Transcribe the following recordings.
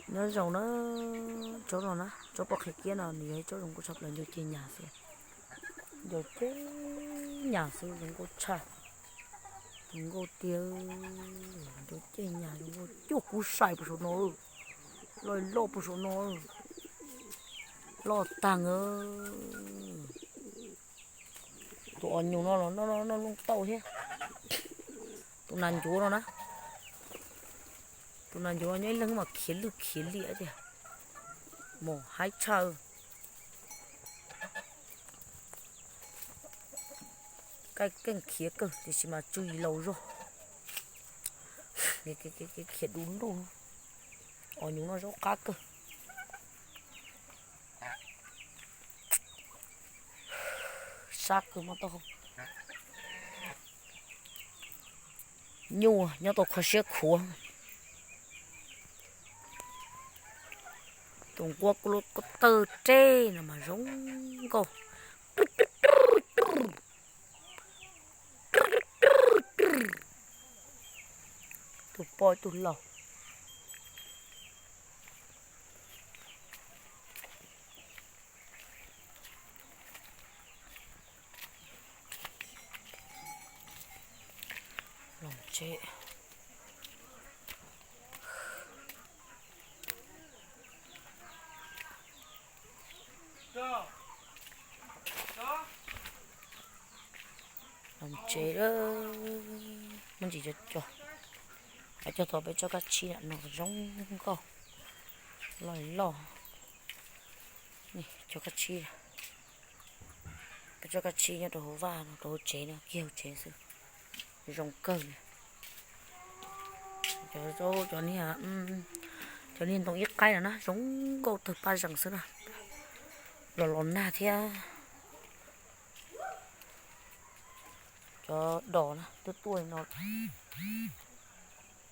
Nyob zoo na, tsob no na, tsob poj qhiav kiab no nws yog ib tsob zoo nkauj tshaj plaws, ncau ceg nyas xwb. Ncau ceg nyas xwb zoo nkauj tshaj. Zoo nkauj tiag. Ncau ceg nyas zoo nkauj cuag kuv saib puas saum no. Loj loj puas saum no. Loj tag. Tus os nyuj no los noj noj looj tauj thiab. Tus nas ncuav no na, tus nas ncuav no nyob ib leeg mas khiav lwj khiav liam tiag, mos haib tshaj. Kaij keej khiav kawg tiam sis mas tsw yim laus zog, khiav du lug. Os nyuj no zaub qab kawg. Sab kawg mas tau. Nyuj nyob tau kho siab khuav. Tus nquab kuj lub tawg reg no mas zoo nkauj. Tus poj tus laus. Los tsev. Los tsev, muaj ntsis cov cog, cov cog tau peb tsob kab tshib no zoo nkauj, loj loj. Cov kab tshib, peb tsob kab tshib nyob rau hauv vaj no, rau hauv tsev no, kiag hauv tsev xwb. Zoo kawg li. Cov, cov niag, cov niag ntoo ib qaib no na zoo nkauj tawg paj zees xwb na. Los los nag thiab. Cov dos na twb tuaj li no.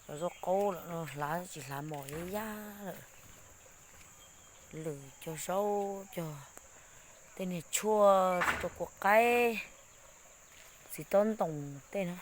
Cov zaub qaub lawm no hlav tsis hlav mos yab yab lawm. Lwm cog zaub, cog tej niag tshuaj, cog kua qaib, txiv tob ntoos tej na.